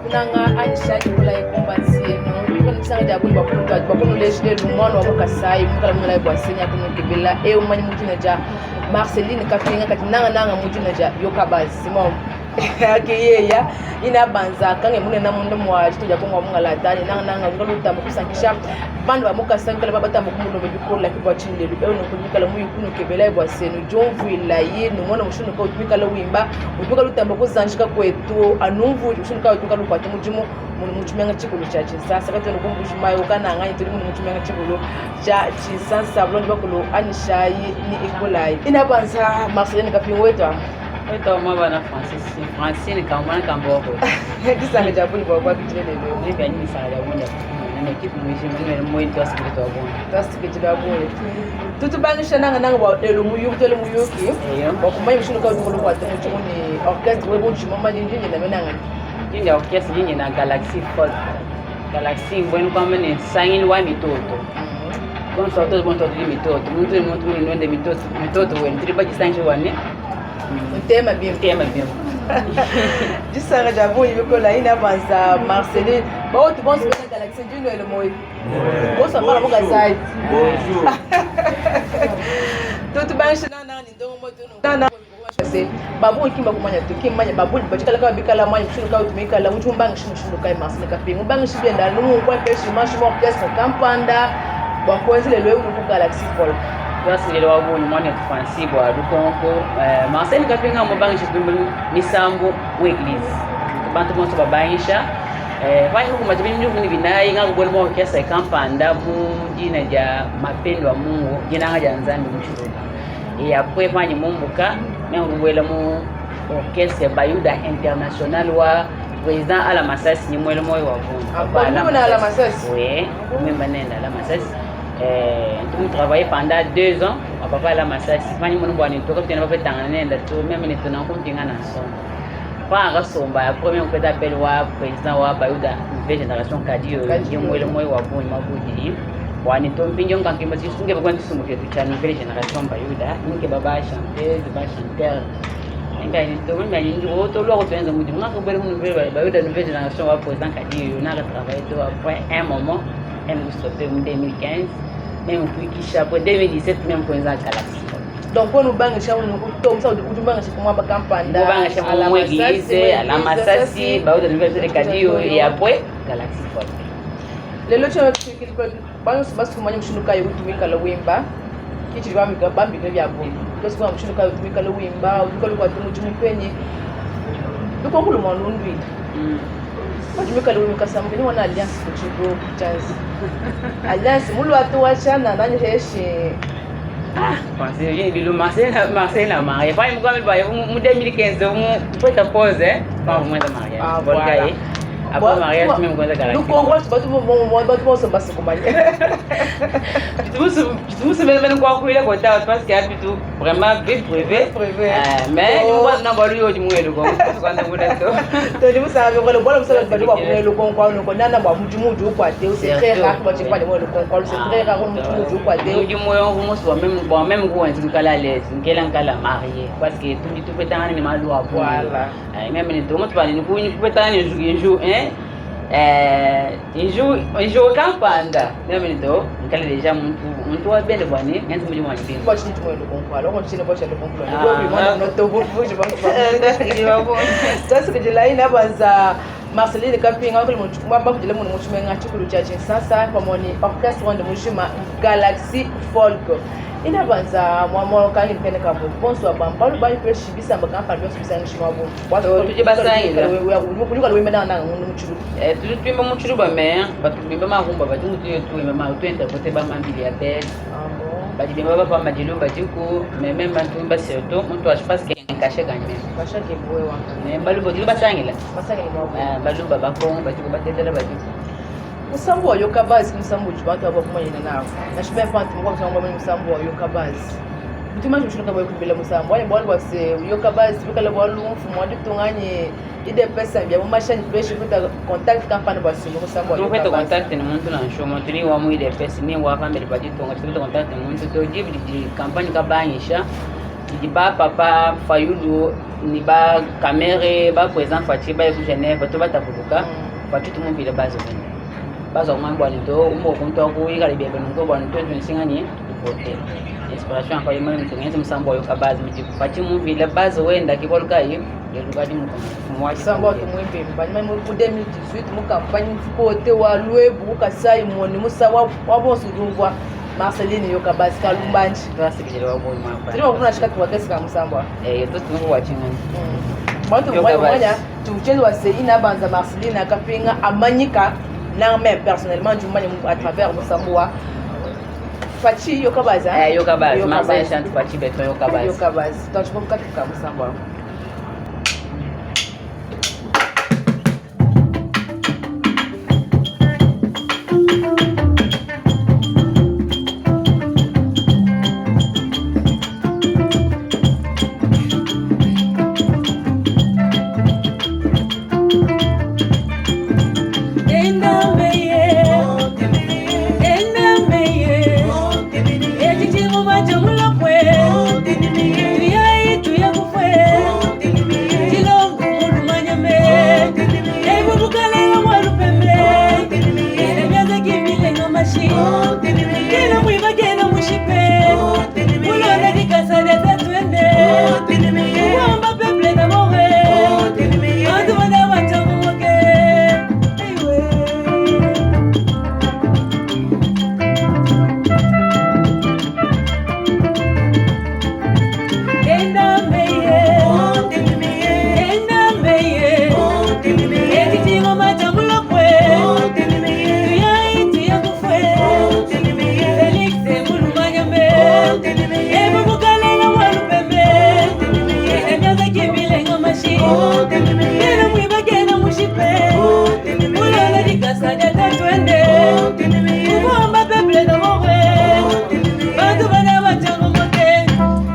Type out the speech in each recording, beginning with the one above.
Kunanga anyisha dikolayi ku mbanzi yenu disanka dia bungi bua kunuleja lelu muana wa mu Kasayi mukala mulayi bua senya kunukebela eu manyi mu dina dia Marceline Kapinga kadi nangananga mu dina dia Yoka Simon ke yeya ina banza kange munene munda mua ditu dia Kongo wa mungalata ne nangananga udi lutamba kusankisha bana ba mu Kasayi kala babatamba kumulomba bikola ke bua tshinyi lelu eu nunku mikala muyi kunukebela bua se nudiumvuilayi numona mushindu kayi udi mikala wimba udi mikala utamba kuzanjika kuetu anumvu mushindu kayi udi mikala ukuata mudimu munu mu tshimenga tshikulu tshia Tshinsansa katuena ku Mbuji Mayi ukananga anyi tudi munu mu tshimenga tshikulu tshia Tshinsansa bulondi bakulu anyishayi ni ikolayi ina banza Marceline Kapingu wetu wetu wa bana Francis Francine Kamwana Kamboko disanka dia bungi bua kuakidila lelu ne bia disanka dia bungi ne equipe mujima ne mwe tuasikili twa bungi tuasikili twa bungi tutubangisha nanga nanga bua lelu muyuki tuele muyuki bua kumanya mushindu kayi udi kuata mudimu ne orchestre wewe udi mumanye ndinyi na menanga Dina orchestre dini na Galaxy Folk. Galaxy mbwenu kwamba ni nsangilu wa mitoto. Bonso watoto bonso tudi mitoto. Muntu ne muntu munu nwende mitoto mitoto wenu tudi bajisangishe wane. Ntema bimpe. Ntema bimpe. Disanka dia bungi bikola ina banza Marceline. Baotu bonso bena Galaxy ndino ele moyi. Bonso bana boka sai. Bonjour. Tutu banshi na nani ndongo moto no. Se babungi ki mbakumanya to ki mmanya babungi bacikala kaba bikala manya mushindu kayi utumikala udi umbangishi mushindu kayi Marcel Kapinga ubangishi bienda anu mu peshi manshi mu orchestre kampanda bua kuenza lelu eu ku Galaxy Folk. Twasengele wa bungi mwanetu Francis bua lukonko. Eh, Marcel Kapinga mubangisha misambu mu eglise bantu bonso babangisha eh, panyi kukumbaja bidimu ne binayi ngakubwela mu orchestre kampanda mu dina dia mapendo a Mungu dinanga dia Nzambi mu Tshiluba. Et après panyi mumbuka meme kubuela mu orchestre Bayuda International wa président Ala Masasi ni mwele moyo wa bungi. Ah, bon, nous, on a Ala Masasi. Oui, même nenda Ala Masasi. Euh, nous travaillé pendant 2 ans à papa Ala Masasi. Panyi munu bwani toka tena papa tanga nenda tu même ni tuna kumpinga na somo. Pa akasomba ya premier kupeta appel wa président wa Bayuda nouvelle génération Kadio Kadio. ni mwele moyo wa bungi mabudi. Bwani to mpinjo ngankimba chisunge bakwa chisungu chetu cha nouvelle génération Bayuda ninke baba chanteuse ba chanteur tolwa kotoyenza mudimu ngakobwela mu nouvelle Bayuda nouvelle génération wa président Kadio naka travailler to après un moment même stoppé mu 2015 même kuikisha après 2017 même kuenza Galaxy. Donc wenu ubangisha unu kutomsa udi ubangisha kumwamba kampanda. Kubangisha Ala mu Masasi, église ala Masasi Bayuda nouvelle génération Kadio et après Galaxy Folk. Lelo tshiena bantu basukumanya mushindu kayi utumikala wimba kichili bambika bya bungi tosukuma mushindu kayi utumikala wimba utumikala ukwata mudimu penyi lukonkuluma lundwila batumikala wimba kasambu ni wana alliance kuchigo chance alliance mulwatu wachana nani heshi. Marcel, bilo Marcel, Marcel na marié. Pas mu mu 2015 mu pota pause hein. Pas mu mwenda mariage. Ah, Bon voilà. gars. Après mariage même kwanza Galaxy. Lukongo batu batu bonso basukumanya. Tumu mene kwa kuile kota parce que abitu vraiment vie privée. Privée. Mais Oh. ni mwa na balu yo dimwe luko. Kwanza muda to. Todi musanga ngolo bola musanga batu ba kumwe lukongo nuko nana bwa mudimu udi ukwate c'est très rare bwa chipale mwe lukongo, c'est très rare mudimu udi ukwate. Mudimu yo musu wa même bon même ko nzi kala l'aise nkela nkala marié parce que tudi tupetana ni malu a Voilà. Même ni to mutu ni ku kupetana ni jour jour hein inju kampanda même ni to nkala déjà muntu muntu wa bele bwani ngenzi mudimu wa nyibinga. Bwa chini mwe lukongo alors on chini bwa chini lukongo. Ah. Bwa bimona no to bu je bantu. Twasikijila ina banza Marceline Kapinga wakali muntu kumamba kujila munu muchimenga chikulu cha Tshinsansa pamwe ni orchestre wande mujima Galaxy Folk. Ina banza mwamwa kangi mpene kambo bonso abambalu bali peshi bisamba kampani byonso bisangishi mwabo. Oh, tuje basangila. Kuliko lwimba na nanga ngundu muchilu. Tudi tuimba mu tshiluba me batu bimba mahumba badi mutu tuimba ma tuinterprete ba mambili ya bele badi bimba bapa madilu badiku mais même bantu bimba surtout muntu je pense que nkashe ganye Bashake bwewa. mais baluba tudi basangila. Basangila mwabo. Baluba bakongo badiku batetela badiku. Musambu wa yoka base musambu udi bantu aba kumanyina nawo nashibe mpantu mukwa musambu wa musambu wa yoka base mutuma mushindu kabayi kubila musambu wani bwalu bwa se yoka base bikala bwalu mfumu wa ditunganye idepesa bya mu mashani peshi kuta contact kampani bwa se musambu wa tupete yoka base. Contact ni muntu na nshomo tuni wa mu IDPS ni wa pambele baditonga tupete contact ni muntu to dibidi di campagne kabanyisha didi ba papa Fayulu. ni ba Kamerhe ba président Fatshi baye ku Genève to batapuluka Fatshi tumuvile bazo bene bazo kumambi bwani to umbo kuntu akuyikala byebe nunku bwani to tunsingani vote inspiration akwa imwe mtungenze musambo yoka bazi miji Fatshi muvile bazo wenda kibolukayi lelukadi mukumwa musambo tumwimbe mbanyuma mu 2018 mu campagne mfukote wa lwebu kasai moni musa wa wa bonso dumvwa Marceline yoka bazi kalumbanji twasikijele wabonyi mwapa tuli wakuna shika tuwakesi ka musambo eh to tungu wachingani bantu Yoka mwanya bazi. mwanya tuchezi wa sei na banza Marceline akapinga amanyika na même personnellement njumanya à travers musambo wa Fatshi yoka bazi hein? eh yoka bazi Yoka Marcel bazi. chante Fatshi beton yoka bazi yoka bazi donc je peux ka musambo wa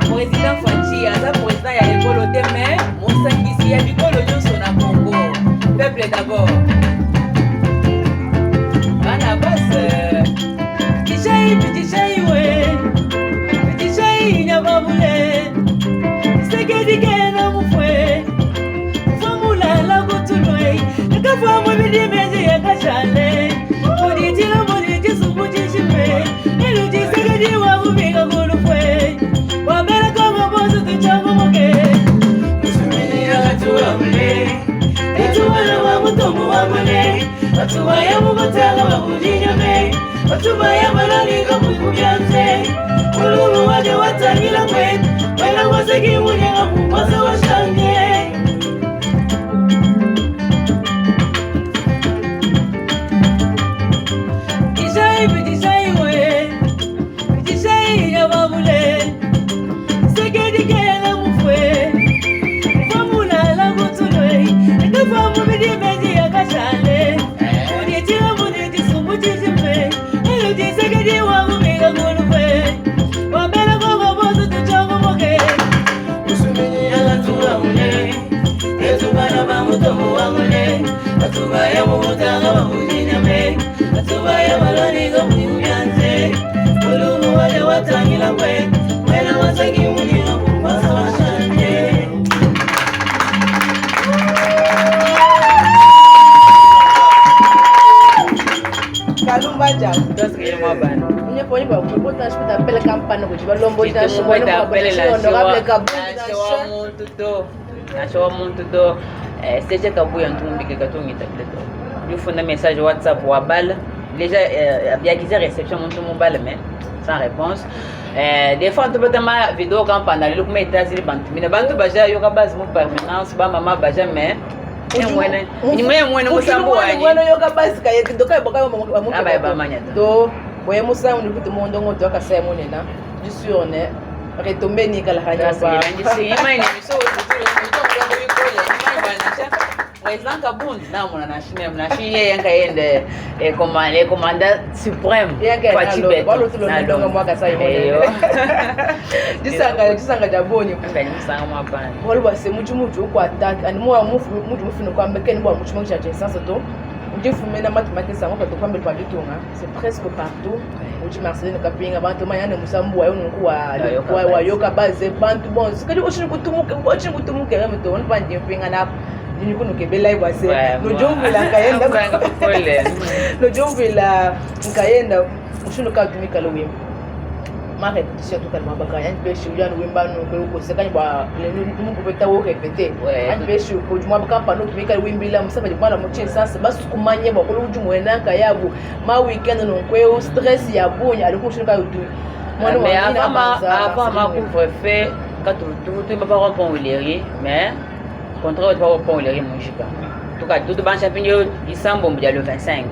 Président Fatshi aza président ya ekolo te mais mosangisi ya bikolo nyonso na Congo. Peuple d'abord. Bana base. Tishai pitishai we. Pitishai nyababule. Sekedi kena mufwe. Famula la kutulwe. Nakafwa mubidi meji ya kashale. Muditila muditi sumutishime. Elu tisekedi wa mubika kulufwe. Wambele kongo bosu tuchangu muke. Kalumba Jack. twasikijele mwabana Unye poni ba ko ta shpita pele kampani ko jiba lombo ta Chitumweta apele honorable Kabund nansha wa muntu to nansha wa muntu to seche kabuya ntumbike katungita bile to yufunda message whatsapp wa bala déjà biakiza réception muntu mobala mais sans réponse. Des fois ntobeta ma vidéo kampanda lelo kuma États-Unis bantu mina bantu baja yoka base mu permanence ba mama baja mais mwene ni mwene musambo wanyi mwana yoka basi kaye doka boka Aba bamanya to. to boye musambo ni kutu mondo ngoto akasaya monena du sur ne retombe ni kala hanya ba Président Kabund namona nashi ye yanka yende le commandant suprême Yanka ye Fatshi nalo- Beton. walo tulo Nalo. ndonga mwaka sai monene. Eyo. disanga disanga jabonyi Ngani musanga mwapana. wali wase muju muju ukwata ani mwa mufu muju mufino kwambe keni bwa muchu mwa cha essence to ndifumena mathematics sango pato kwambe pa ditunga c'est presque partout. Udi Marceline Kapinga bantu manya ne musambu wa nunku wa wa yoka base bantu bonso kadi oshini kutumuke oshini kutumuke meme to on pandi mpinga na ndini kunukebela bwa se nujumvila nkayenda nujumvila nkayenda mushindu kayi tumikale wimba ma répétition tukali mabaka yani peshi udi anu wimba nunku ukosekani bua mukupeta wo répéter yani peshi udi muaba kampani utumikale wimbila musaba dibana mu tshinsansa basukumanye bua kulu udi muena nkayabu ma weekend nunku eu stress ya bungi ali mushindu kayi utu mwana wa mais avant ma avant ma couvre-feu katu tuimba pa rond-point Huilerie mais contraire pa rond-point Huilerie mujika tuka tutubansha mpindieu isambombo dia le 25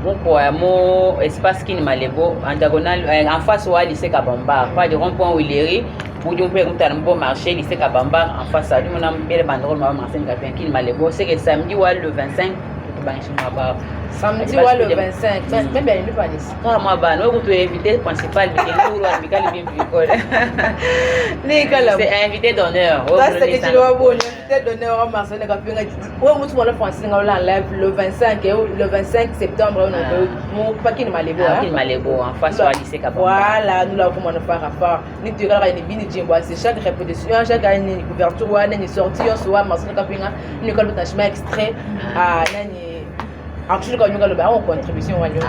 mukoya mo espace kini malebo en diagonale en face wa lycée Kabamba pas de rond-point Huilerie udi mpe mutana mu bon marché lycée Kabamba en face adi mona mbele banderole ma marché ngapin kini malebo c'est que samedi wa le 25 tutubangisha mwaba samedi wa le 25 même ya indépendance kaka mwa bana oyo kutu invité principal bikenguru mikali bimbi bikole nikala c'est invité d'honneur taseketile boni invité d'honneur wa Marcel Kapinga oyo mutu mwana Francine nga la live le 25 le 25 septembre oyo mu pakini malebo pakini malebo en face wa lycée Kabamba voilà nous l'avons mwana phare à phare ni tu kala ni bini jimbo c'est chaque répétition chaque année couverture wa nani sortie yo wa Marcel Kapinga ni kala tachima extrait ah nani akushili kwa nyunga loba en contribution wa nyunga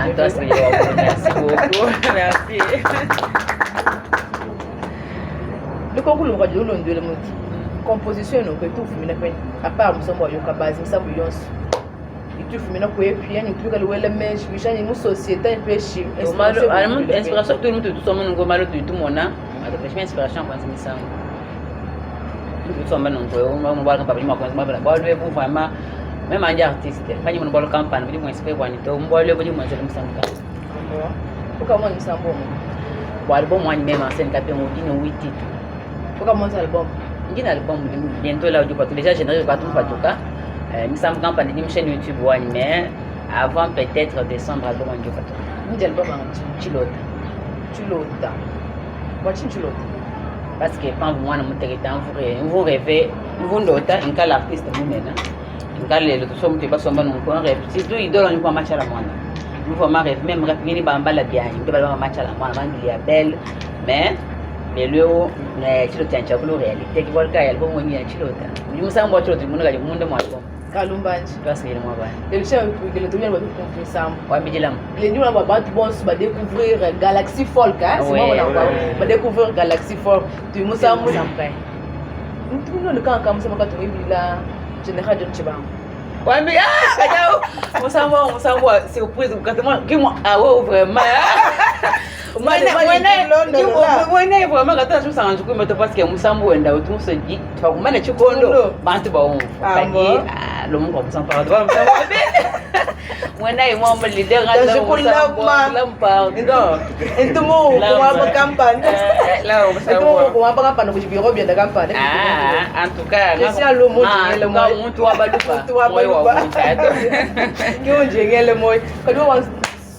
merci beaucoup merci lukonkulu kwa lulondwele muti composition eno kwetufumina kweni apart musambo wa yoka base musambo yonso itufumina kwepi yani tubika luwele meshi bishani mu société peshi inspiration tout mutu tusoma nungo malo tuitumona atopeshima inspiration kwanza misango mutu tusoma nungo mubala kampani mwa kwanza mabala bwalwe bu vraiment même andi artiste fanyi mun bolo kampani budi mu inspire bwani to mbwalwe budi mu nzela musango ka ukamona musambo mo bo album wani même en scène kape ngudi no huit titres ukamona album ngina album bientôt là udi déjà générique batu patuka misambo kampani ni chaîne YouTube wani mais avant peut-être décembre album wani patuka ndi album angi chilota chilota wachini chilota parce que pambu mwana muteketa mvu rêve mvu ndota nkala artiste munena nkala lelo toso mutu basomba nunku un rêve surtout idole ni kwa machala mwana nous vraiment rêve même rêve ngini bambala bianyi mbe bala machala mwana bangili ya belle mais lelo chilota nchakulu réalité kibolka ya album wengi ya chilota musambo wa chilota muno kali munde mwa album kalumbanji twasingile mwa bana lelo cha kele tumia batu kumfisamo wambijilamu les nous là bantu bonso ba découvrir Galaxy Folk hein c'est moi on ba découvrir Galaxy Folk tu musambo mtu ndo kanka musambo katumibila général John Chibango Wambi ah kajao musambo musambo surprise ukatema kimwa ah ouais vraiment mwene mwene mwene vraiment kata shusa njuku meto parce que musambo wenda utumso ji twakumana chikondo bantu baumva kadi ah lo mungu musambo pardon musambo mwene imwa leader ngata musambo pardon entumo kumaba kampani la entumo kumaba kampani ku biro bien da kampani ah en tout cas Christian Lomo en tout cas muntu wa baluba muntu wa baluba ngiunjengele moyo kadi wa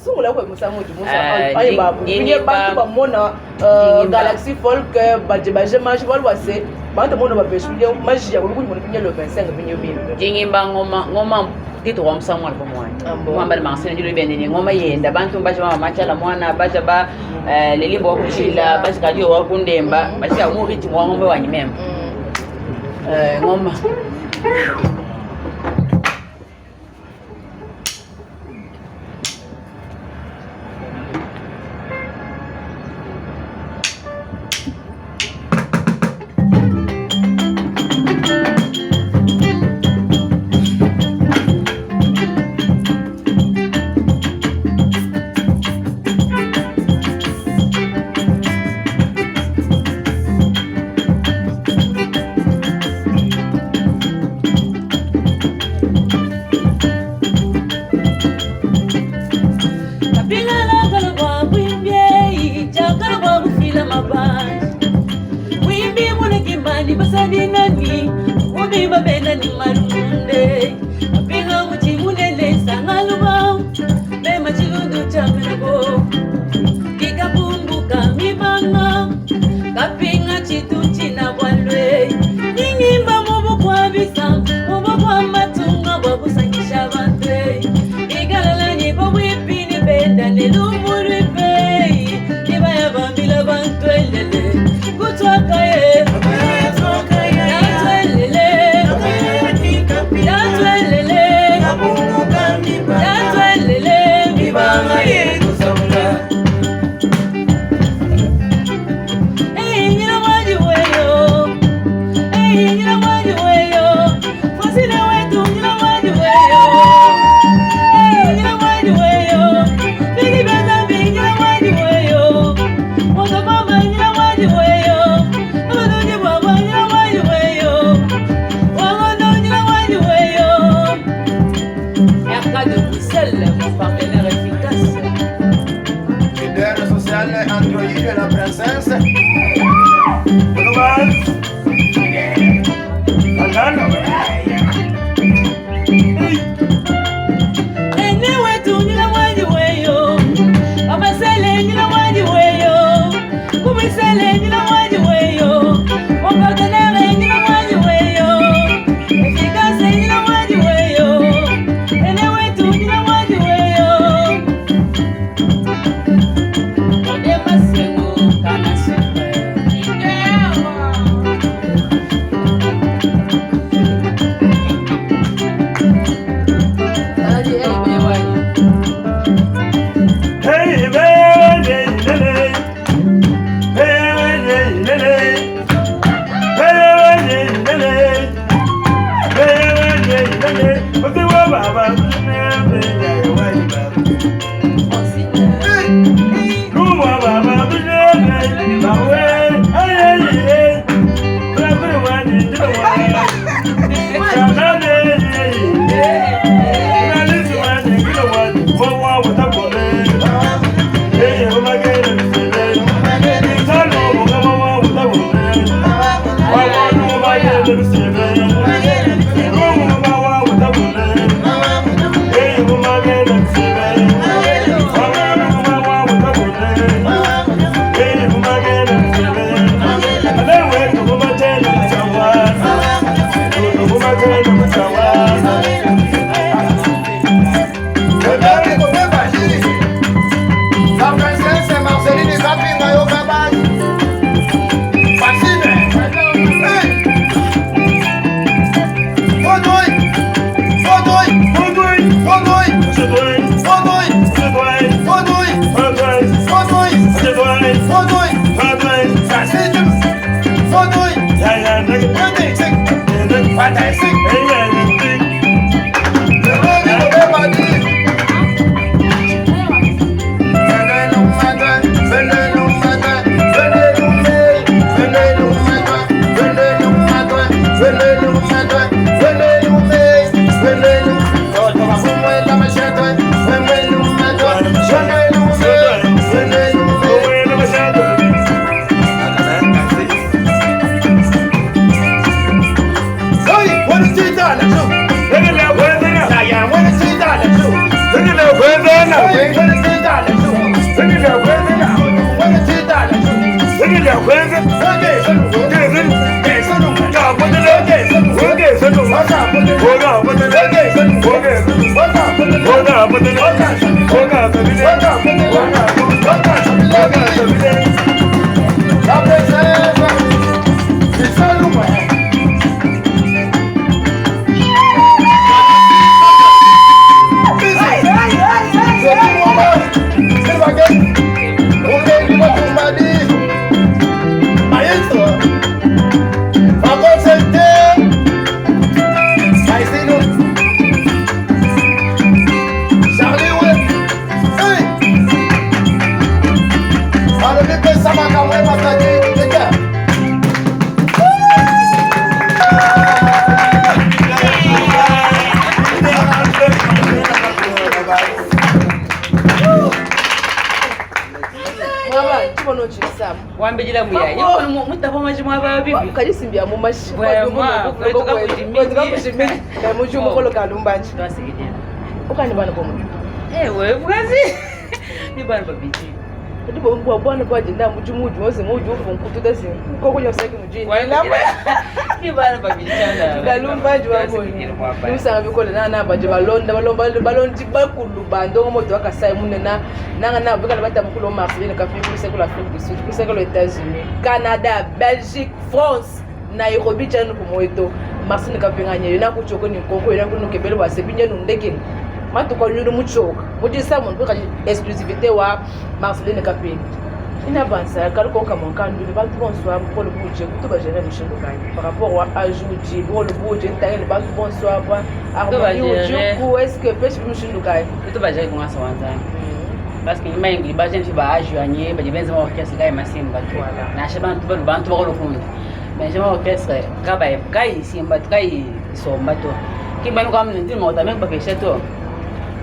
sungula kwa musambo du musa ayi babu binye bantu bamona Galaxy Folk baje baje maji balwase bantu mona bapeshi binye maji ya kulukuni mona binye le 25 binye bimbe jingimba ngoma ngoma tito wa musambo album wani ngoma bali mansina julu bende ngoma yenda bantu baje mama machala mwana baje ba lelimbo wakuchila baje kadio wakundemba baje mu ritmo wa ngoma wanyi meme ngoma Wambejila muya yiko mutapa maji mwaba bibi kadi simbi ya mumashi muji mukolo kalumbanji ukani bana bomu ewe vukazi ni bana babiji kadi bo bwana bwajenda muji muji wose muji ufunkutu dasi koko nyosaki muji ni bana babiji chana kalumbanji waboni nimusanga bikole na na baje balonda balomba balondi bakulu bandongo moto wakasai munena nanga na bikala bata mukulu Marseille kafi kusekula Afrique du Sud kusekula États-Unis Canada Belgique France Nairobi chanu kumoito Marseille kapinga nyeyo na kuchoko ni koko na kunu kebele wa sebinya nundekeni matuka nyuru muchoka mujisa muntu kaji exclusivité wa Marceline Kapinga ina bansa kaluko kamonka ndule bantu bonsoir mukolo buje kutu bagere mushindu kanyi par rapport wa ajuji bolo buje ntangele bantu bonsoir ba harmonie ujuku est-ce que peshi mushindu kanyi kutu bagere kungasa wanzangu parce que nyuma ingili baje nti baajwanye baje benza ma orchestre kai masimba tu nasha bantu balu bantu bakolofunda mais ma orchestre kaba kai simba tu kai somba tu kibani kwa mnindi mota me bakesha tu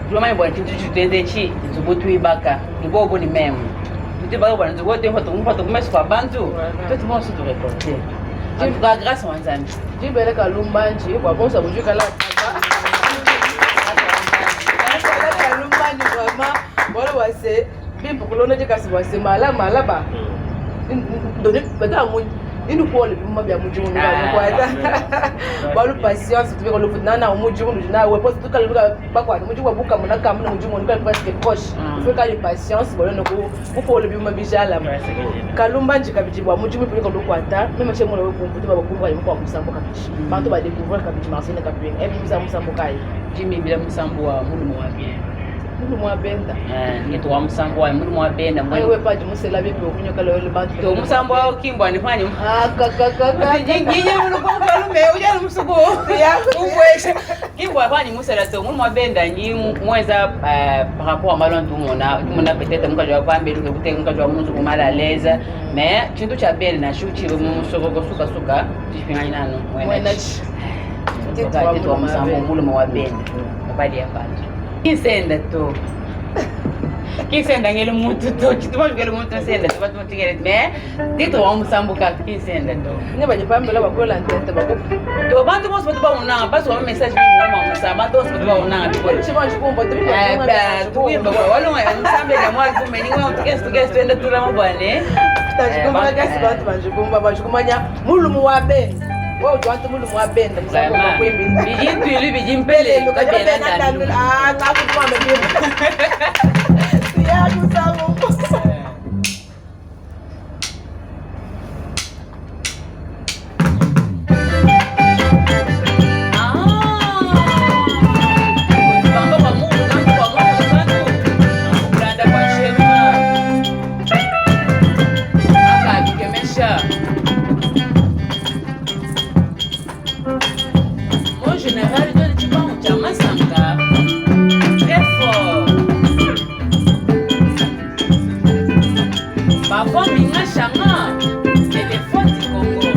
tulomanye bwana chintu chitende chi nzubu tuibaka nibobo ni memu tutibaka bwana nzubu te foto mfoto kumeso kwa bantu tutu bonso tu récolter. En tout cas, grâce wa Nzambi. Dibele kalumbanji bua bonso abujikala kalumbanji vraiment bwalo bwase bimpe kulonda dikasi bwase mala mala ba doni bata mu nini kuola bimuma bya mudimu nukwata bwalu patience tubeka lufu nana mudimu nudi nawe po tukala bakwata mudimu wabuka muna kamu na mudimu nukala presque proche feka ni patience bwalo noku kupola bimuma bijalama kalumbanji kabidi bwa mudimu pulika lukwata meme che mona wekumvu tuba bakumva yimu kwa musambo kabidi bantu ba découvrir kabidi Marcel Kapinga ebi musa musambo kai Jimmy bila musambo wa mulumu wa bien. Mulumu wa benda. Ngitu wa musambo wa mulumu wa benda. Mwe we paji musela bipe okunyoka lolo bantu. To musambo wa kimbwa ni fani. Ah ka ka ka ka. Nyinyi mulukongo lume uja lumusuku. Ya ubwesha. Kimbwa fani musela to mulumu wa benda nyi mweza par rapport à malon tumona tumona peut-être mukaji wa pambe luke kute mukaji wa muzu kumala leza mais chintu cha benda na shuchi musoko ko suka suka tifingani nano mwena. Tito wa musambo mulumu wa benda. Mobali ya bantu. Kinsenda to. Kinsenda ngele muntu to. Chituma ngele muntu senda to batu tigere mais tito wa musambo ka kinsenda to. Ne baje pambela bakola ntente bako. To bantu bose batu baunanga basi wa message mi ngoma musamba bantu bose batu baunanga bikole. Chima chikumba to Eh ba tuimba kwa walonga musambe na mwa kume ni ngoma tukesi tukesi twenda tulama bwane. Tachikumba kasi bantu banjikumba banjikumanya mulumu wa benda. Wewe ujwantu mulumu wa benda musambo bakwimbiza. Bijintwilu bijimpele Lukajabena tandula ah ngakukwamba bimba. Siyakusango. Téléphone du Congo.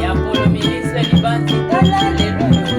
Ya polo ministre libanzi tala lelo yo.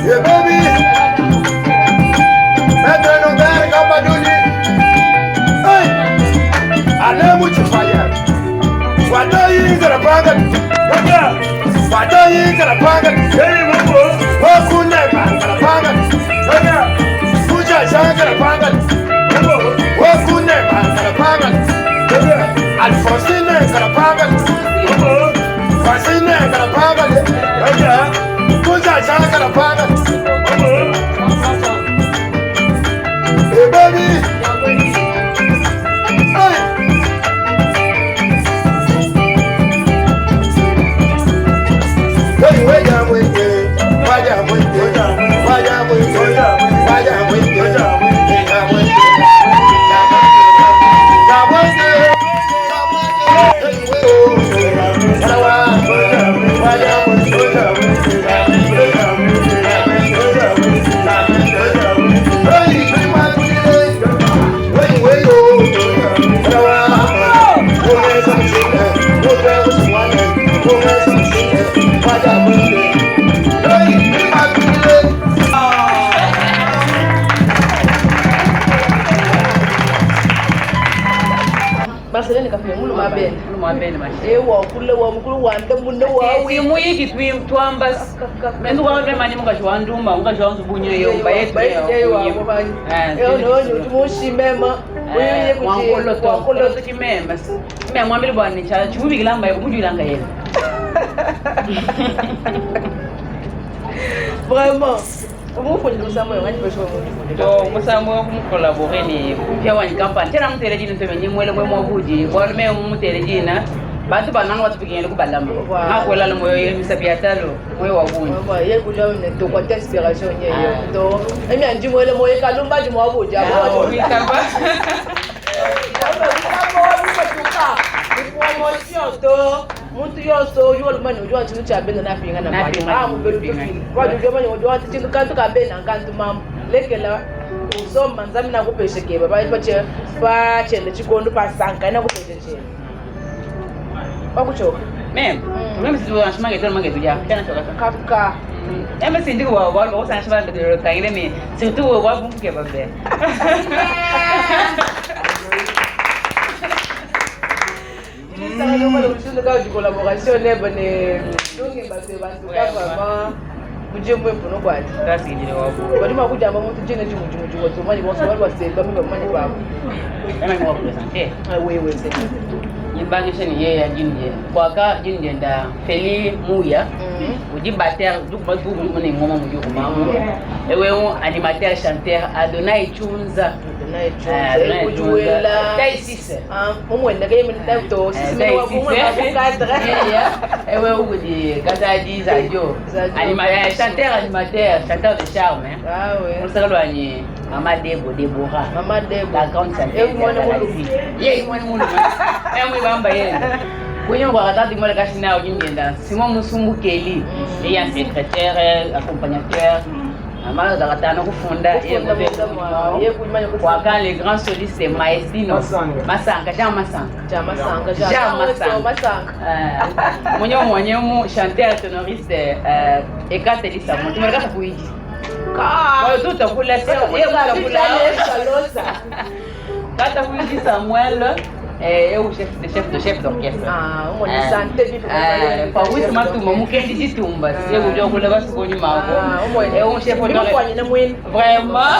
Yeah, baby. Hey. Hey, baby. Hey. Barcelone kafe mulu mabene. Mulu mabene mashi. Ewa kule wa mukulu wa ndembu wa wi. Imuyiki twi twamba menzu kwa mbe mani mukashi wa ndumba mukashi wa nzubunyo yo bayetu Ewa no ni tumushimema. Uye kuti wankoloto wankoloto chimema me mwambili bwana cha chimubikilamba kumujulanga yena. Vraiment. Umufundi musambo ngani pesho mufundi. To musambo kumukolabore ni kupya wani kampani tena mutere jina ntome nyimwele mwe mwabuji bwana me mutere jina bantu bananga batupikengele kubalama ngakwela lo moyo misapi ya talo moyo wa bunyi. Ye kuja ne to kwa inspiration nye yo. To emi anji mwele moyo kalumba ji mwabuji. Wikaba. Promotion to muntu yonso udi walumani udi wa tshintu tshia bena napinga na Napinga. ah mubelu tufili wadi udi wamanya udi wa tshintu kantu ka bena nkantu mamu lekela usoma nzambi nakupeshe keba pa pa pa chende chikondo pa sanka nakupeshe chende wakuchoka. Mem mem sibu ashmange tolo mange tuja kana choka. Kaka. Eme sindi wa wa wa sana shaba ndiro tangile ni surtout wa bumbuke babe. Collaboration neba ne donge bato bantuka vraiment muje mwe mpuno kwati. Kasi ngile wa bu. Badi makujamba muntu jene jimu jimu jimu tumani bonso bali basemba mbe bamanye babo. Eme mwa presenter. Ah oui oui c'est. Nyimbangishe ni yeye jinje. Kwaka jinje nda Feli Muya. Udi bater duk ba duk mu ne ngoma mu juku mamu. Ewe un animateur chanteur Adonai Chunza. Adonai Chunza. Kujuela. Tai 6. Ah, mumwenda ke yemene to sisi mene wa kumwe ba cadre. Ewe udi Kazadi Zadio. Animateur chanteur animateur chanteur de charme hein. Ah oui. Musakalo ni Mama Debo Deborah. Mama Debo. La grande chanteuse. Ewe mwana mulu. Ye mwana mulu. Ewe mwibamba yeye. Kwenye kwa katati mwale kashina ujingenda. Simon Musumbu Kelly. Yeye secrétaire accompagnateur. Mama zakatano kufunda Kufunda yeye kumanya kwa quand le grand soliste c'est Maestino Masanga. Masanga Jean Masanga. Jean Masanga. Jean Masanga. Masanga. Mwenye mwenye mu chanteur sonoriste ekatelisa mo tumara kata kuiji. Ka. Kwa tutakula sio yeye tutakula. Kata kuiji Samuel eu chef de chef de chef d'orchestre. Ah, umone santé bipi. Fabrice Matuma mukendi chitumba siye kujua kula basukoni mako. Ah, umone. Eu chef Biko kwa nyina mwini. Vraiment.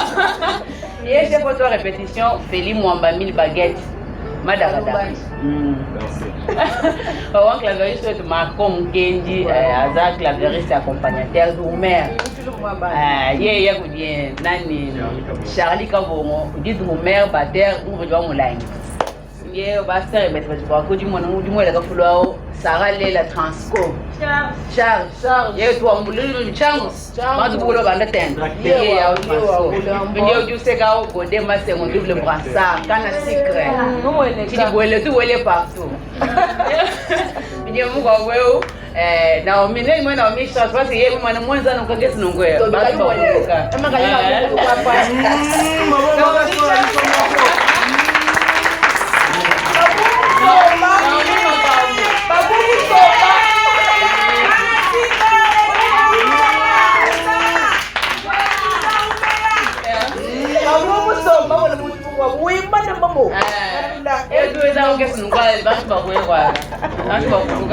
Et chef de répétition Feli Mwamba mille baguettes. Madagada. Merci. Wawan claviériste wetu Marco Mukendi aza claviériste accompagnateur drummer. Ye ye kudie nani Charlie Kabongo udi drummer batteur nguvudi wa mulangi. Mpindieu basere betu badi bua kudimona udi muela kafulu awu Sara Lela Transco Charge Charge. yewe tuambululu changu Changu. bantu bukolo banda tena Yewa, Ye yawu yewa, Transco Bulambo. mpindieu udi useka awu Gode Masengo double brassard kana sucre Mumueneka. Tshidi buele tu buele partout mpindieu mukuabu eu Naomi ne mwe Naomi Charge parce que ye mwana mwenza nokagesi nongwe To, bantu bakuluka Ama kayi bakuluka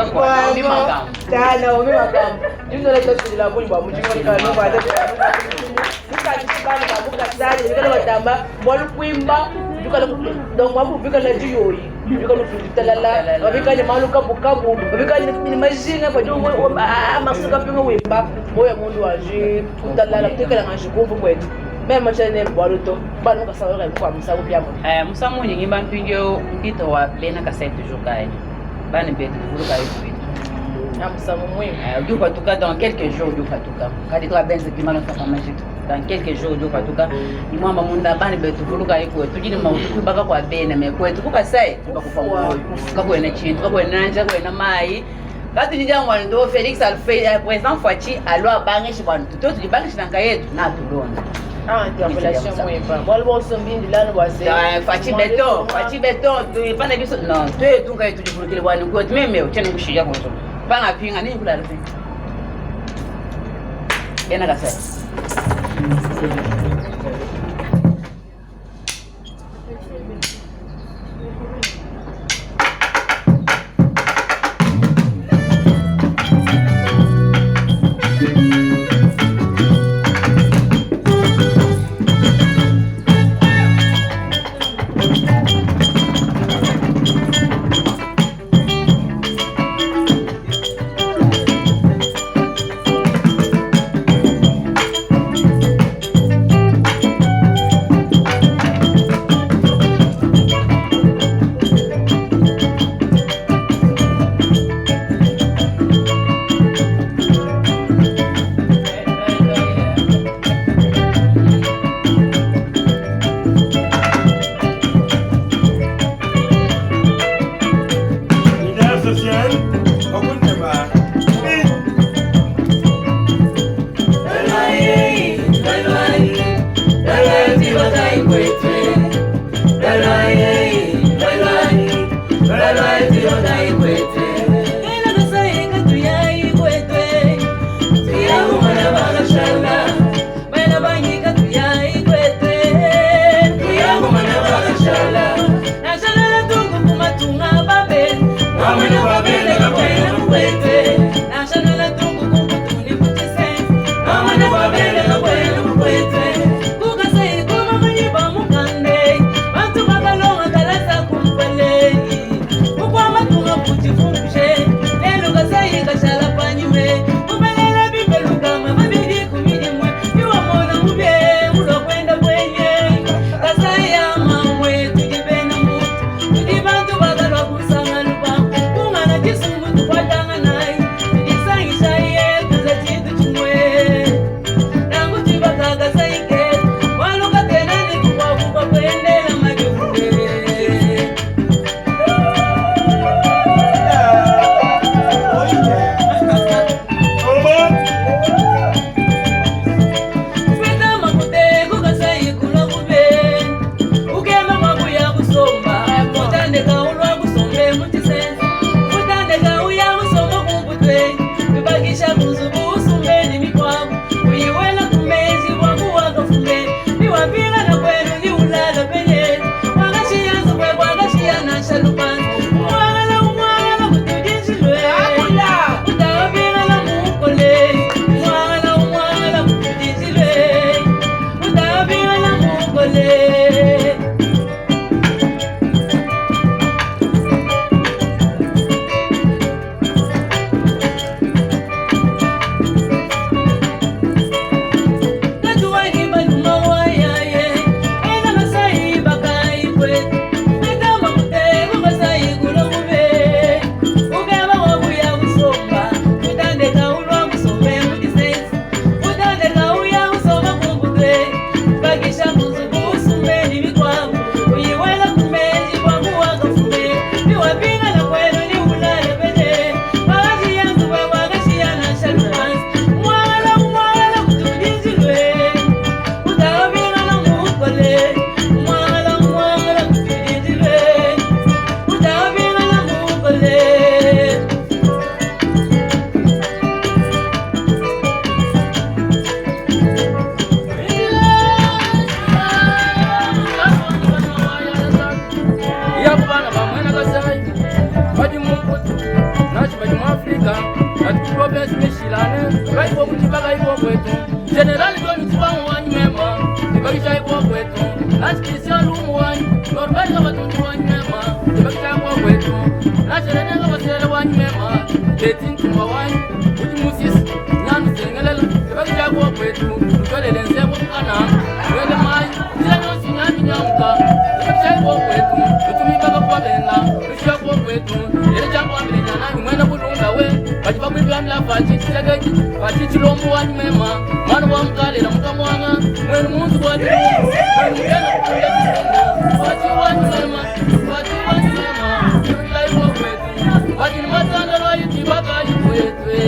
kwa. Naomi Makambo. Batamba bwalu kwimba donc wamubikala diyoyi bikala kutalala babikale malu kabukabu babikale ni majinga badi masuka pinga wimba moya mundu waji kutalala kutekela ngaji kumvu kwetu meme chene bwalu to banu kasanga kwa musabu pya mo musamu nyingi bampindio mpito wa bena kasai toujours kai bana betu tuvuluka yetu amusamu mwimu udi upatuka dans quelques jours udi upatuka kadi tukabenza kimano fakamajitu dans quelques jours udi upatuka nimwamba munda bana betu vuluka kwetu tudi ne mautu kuibaka kwa bena me kwetu kukasai bakufa moyo kakwena chintu kakwena nja kakwena mai katulija ndo Felix Alfe président Fatshi alo abangishe bantu to tulibangishe na nkayetu na tulonda ah interpellation mwimba bwalu bonso mbindi lano bwase Fatshi beton Fatshi beton tupana biso non twetu nkaye tulivulukile bwani kwetu meme uchene kushija konzo panga pinga nini kulala fe bena kasai Ibakishayi bua kwetu General John Tshibangu wanyi mema Ibakishayi bua kwetu Nancy Christian Lumu wanyi Norbert Kabatundu wanyi mema Ibakishayi bua kwetu Nasherene Kabasele wanyi mema Teti Ntumba wanyi Udi Musisi Nyanu Sengelela Ibakishayi bua kwetu Lutwelele nzembo mukana Wele mayi Njila yonso nyami nyamuka Ibakishayi bua kwetu Lutumibaka kwa bena Lushiya bua kwetu Ele jambo ambile nyananyi mwena bulunda we badi bakwibambila faci tshisekedi faci tshilombo wanyi mema mwana wa mukalela mukamwanga mwenu muntu wa dilumbu mwenu mukena kukunda tshilombo faci wanyi mema faci wanyi mema tukilayi bua kwetu badi ni matanda lwayi tibakayi kwetwe.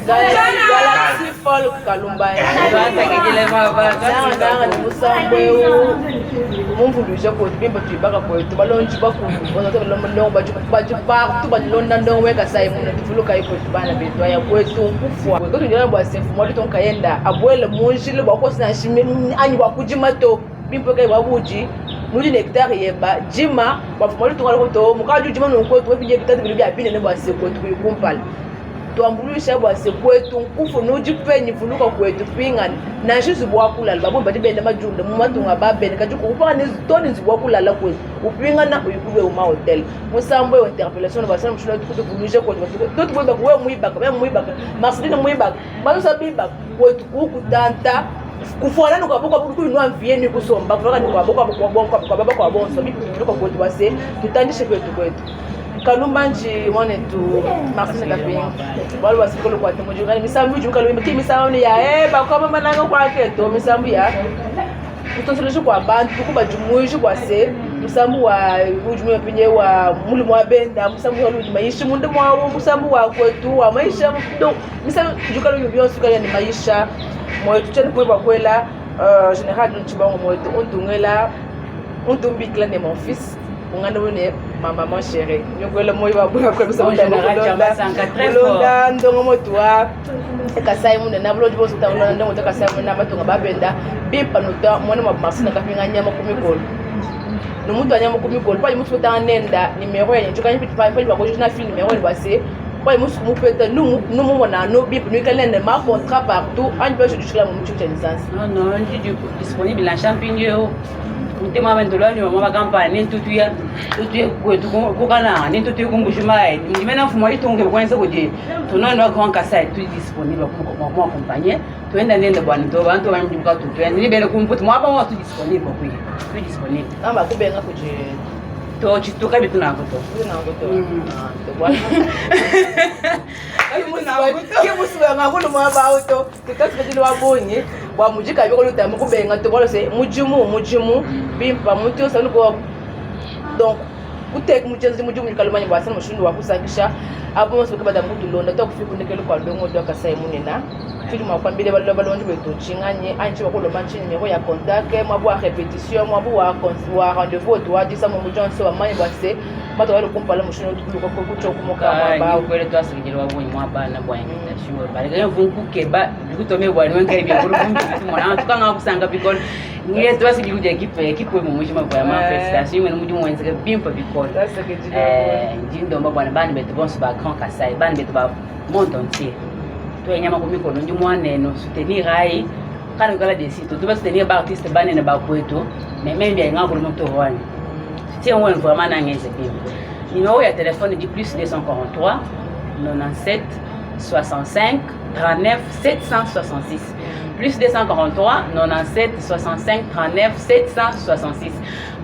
Galaxy Folk Kalumba nanga musambo eu mumvuluja kwetu bimba tuibaka kwetu balonji bakulu ndongo badi partout badilonda ndongo wekasai muno tuvulukayi kwetu bana betu aya kwetu nkufwa kwetu njala bwa sefu mwatu tonkayenda abwele munjile bwa kosi na shimi anyi bwa kujima to bimpe kai bwa buji nudi ne hectare yeba jima bwa mwatu tongala ko mukaji ujima nonko to pinje bitatu bili bya binene bwa se kwetu kumpala Tuambuluisha bua se kuetu nkufu nudi penyi vuluka kuetu pingana nansha nzubu wa kulala babungi badi benda madiunda mu matunga ba bende kadi kupanga ne to ne nzubu wa kulala kuetu upingana uyi kulue uma hotel musambu ewu interpellation basala mushindu wa kutuvuluija kuetu tuetu muibaka wewe muibaka wewe muibaka Marceline muibaka banusa bibaka kuetu kukutanta kufuana ni kwabo kwabo kuinua mvie ni kusomba kufuana ni kwabo kwabo kwabo kwabo kwabo kwabo bonso bipuluka kuetu base tutandishe kwetu kwetu Kalumbanji mwanetu Marcine Kapinga bualu bua sikolo kua tumujuka ne misambu ijuka luimba ki misambu ya eh bakoma mananga kwa keto misambu ya kutonsolesha kwa bantu kubadimuija bua se musambu wa udi pinye wa mulume wa benda musambu wa ludi maisha munda mwawo musambu wa kwetu wa maisha donc misambu juka luimba bionso kala ni maisha mwetu tshene kueba kwela général Ntshibangu mwetu untungela untumbikila ne mon fils ungana wene ma maman chérie nyokwela moyi wa bwa kwa bisa ulonda ndongo motuwa kasai munene bulonji bonso ta ulonda ndongo ta kasai munene matunga babenda bimpa nuta mwana mwa marsi na kapinga nyama kumikolo nomuntu anyama kumikolo pa mutu peta nenda numero ya njuka nyipi pa pa ko na fil numero ni base pa musu kumupeta nu nu mona no bimpa nuikale nenda ma contrat partout anyi pa je mu tshiku tsha licence. Non non ndi disponible na champignon mutema bandolani wa mabakampani nentutuya tutuye kwetu kukananga nentutuye kumbujimayi ndimena mfumu aitunge kwanza kuti tunoenda Grand Kasai tuli disponible mu accompagner tuenda nenda bwana to bantu bamdibuka tutuya nibele kumputi mwaba wa tu disponible kuya tu disponible amba kubenga kuti to chituka bitu nako to nako to kimusiwenga kuli mwaba auto tukasipetili wa bungi bua mujika bikolo tamba kubenga to bwalo se mujimu mujimu bimpa muntu yonso anuko donc Kuteka mutshienza mudimu muikale mumanye bua se mushindu wa kusankisha abo bonso badi badamba kutulonda to kufika kundekelu kua ndongo wa Kasai munena. Tudi mua kuambila balonda balondi betu ntshinganyi anyi tshi bakulomba ntshinyi numero ya contact muabu wa repetition muabu wa wa rendez-vous wetu wa disamombo dionso bamanye bua se matuku adi kumpala mushindu utu kutshiokomoka muaba au. Kwele twasakidila wa bungi mwa bana bua invitation balekele mvunkuke ba bikutome bua niwenkele bia bulu bumbi en tout cas ngakusanga bikole ngiye twasakidila kudi equipe equipe mu mujima vraiment félicitations mwene mudimu wenzeke bimpe bikole. Ndi ndomba bwana bana betu bonso ba Grand Kasai bana betu ba monde entier twenyama ku mikolo ndi mwaneno soutenir ai kana kala desi to tuba soutenir ba artiste banene ba kwetu mais même bien ngakulu moto wani soutien wen vraiment nangeze bimpe. Numéro ya téléphone dit plus 243 97 65 39 766 plus 243 97 65 39 766.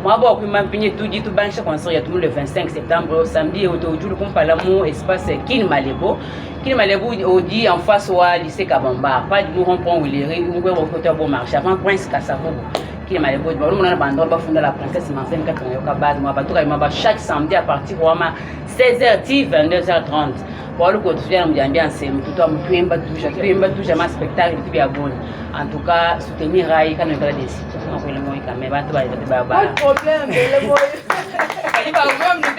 Mwabo wakwima mpinye tudi tubanisha concert ya tumu le 25 septembre samedi ojulu kumpala mu espace Kin Malebo. Kin Malebo odi en face wa lycée Kabamba pas du rond-point Wileri ngwe wa côté bon marché avant Prince Kasavubu. Kin Malebo ba mona bando bafunda la princesse Marcel Katonga yoka base mwa batuka ma chaque samedi à partir wa 16h ti 22h30. Bwalu ko tuya mu ambiance mtuto amtuemba tuja tuemba tuja ma spectacle tu bia bon. En tout cas soutenir ai kana kala des situations ko le moy quand même bantu ba ba ba. Pas de problème le moy. Badi ba même nous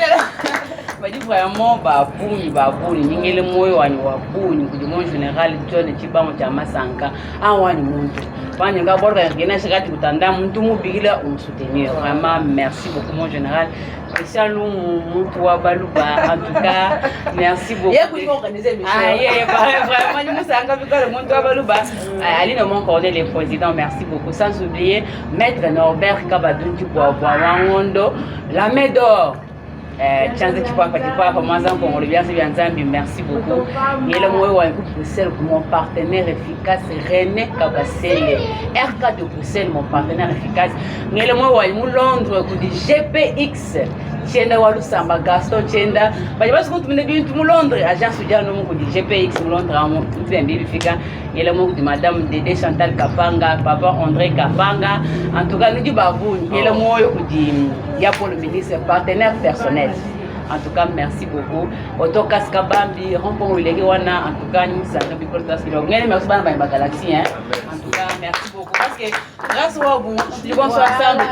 badi vraiment ba bunyi ba bunyi ningele moyo wani wa bunyi kudi mon général John Chibango cha Masanka awani muntu bani nga borga ngena shikati kutanda muntu mubigila um soutenir vraiment merci beaucoup mon général Christian Lumu muntu wa baluba en tout cas merci beaucoup. Yeye kuliko organiser mission. Ah yeah, vraiment ni musanga bikole muntu wa baluba. Aline mon cornet le président merci beaucoup sans oublier maître Norbert Kabadunti kwa kwa Wangondo la main d'or. Chanze chipapa chipapa mwanza nkongolo byanze bya Nzambi merci beaucoup. Ngele moyo wa ku Bruxelles mon partenaire efficace René Kabasele RK de Bruxelles mon partenaire efficace. Ngele moyo wa mu Londres ku di GPX Chenda wa Lusamba Gaston Chenda bali basi kutumine bintu mu Londres agence ya no ku di GPX mu Londres amo tubembi bifika. Ngele moyo ku madame Dede Chantal Kapanga papa André Kapanga en tout cas nous di babu ngele moyo ku di ya pour le ministre partenaire personnel. En tout cas, merci beaucoup. Oto Kaska Bambi, Rompon Wilegi Wana, en tout cas, nous sommes bikolo parce que nous merci bana ba galaxie hein. En tout cas, merci beaucoup parce que grâce au vous, nous sommes ensemble,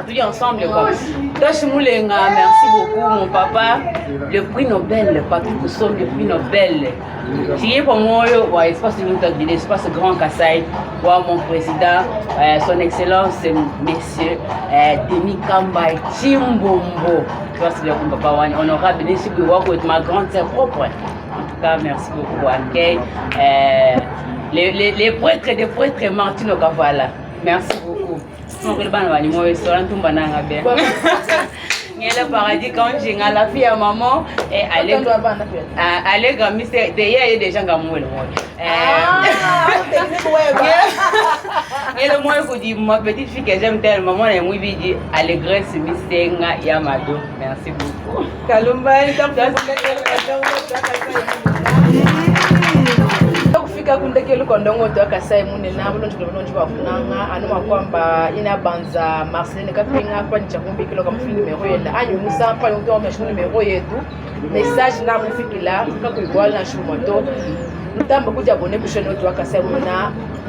tout ensemble quoi. Tosh Moulenga, merci beaucoup mon papa, le prix Nobel, Patrick Koussom, le prix Nobel. Qui est pour moi, ouais, espace de l'espace Grand Kassai, ouais, mon président, son excellence, monsieur Denis Kamba Chimbombo. Toi, c'est le papa Wani, honorable Denis Chimbombo, ma grande sœur propre. En tout cas, merci beaucoup, Ankei. Les prêtres des prêtres, Martino Kavala. Merci beaucoup. Ngele paradis quand j'ai la fille à maman et aller aller grand mystère derrière il y a des gens qui m'ont Ngele moi ko di ma petite fille que j'aime tellement maman et moi dit allégresse misenga Yamado. Merci beaucoup. Kalumba kufika kundekelu kwa ndongo to akasai munene bulonji bulonji bafunanga anu makwamba ina banza Marceline Kapinga kwa ncha kumbi kilo kama fili numero yenda anyu musa pa nto ma shuni numero yetu message na mufikila kakuibwala na shumoto nutamba kuja abonner ku chaîne yetu akasai munene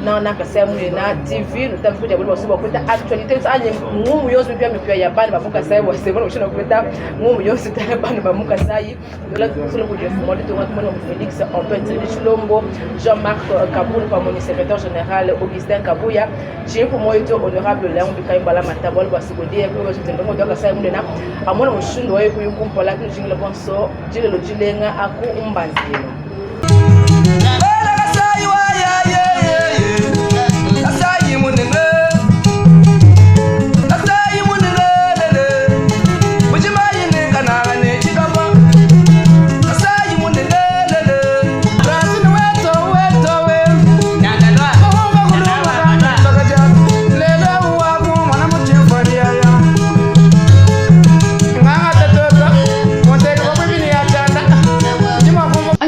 na na kasai munene TV nutamba kuja abonner basuba kweta actualité anye ngumu yonso mipya mipya ya bana bamuka sai wa sebona kushona kweta ngumu yonso ta bana bamuka sai Dola solo kuja fumoli tonga tumona Félix Antoine Tshilombo Jean-Marc Kaboul pa mon secrétaire général Augustin Kabuya Chief Moito honorable Léon Bikayimbala Matabol basigodi ko ba tendo ngo doka sai munena amona mushindo waye kuyukumpola kinjingile bonso jilelo jilenga aku umbanzilo.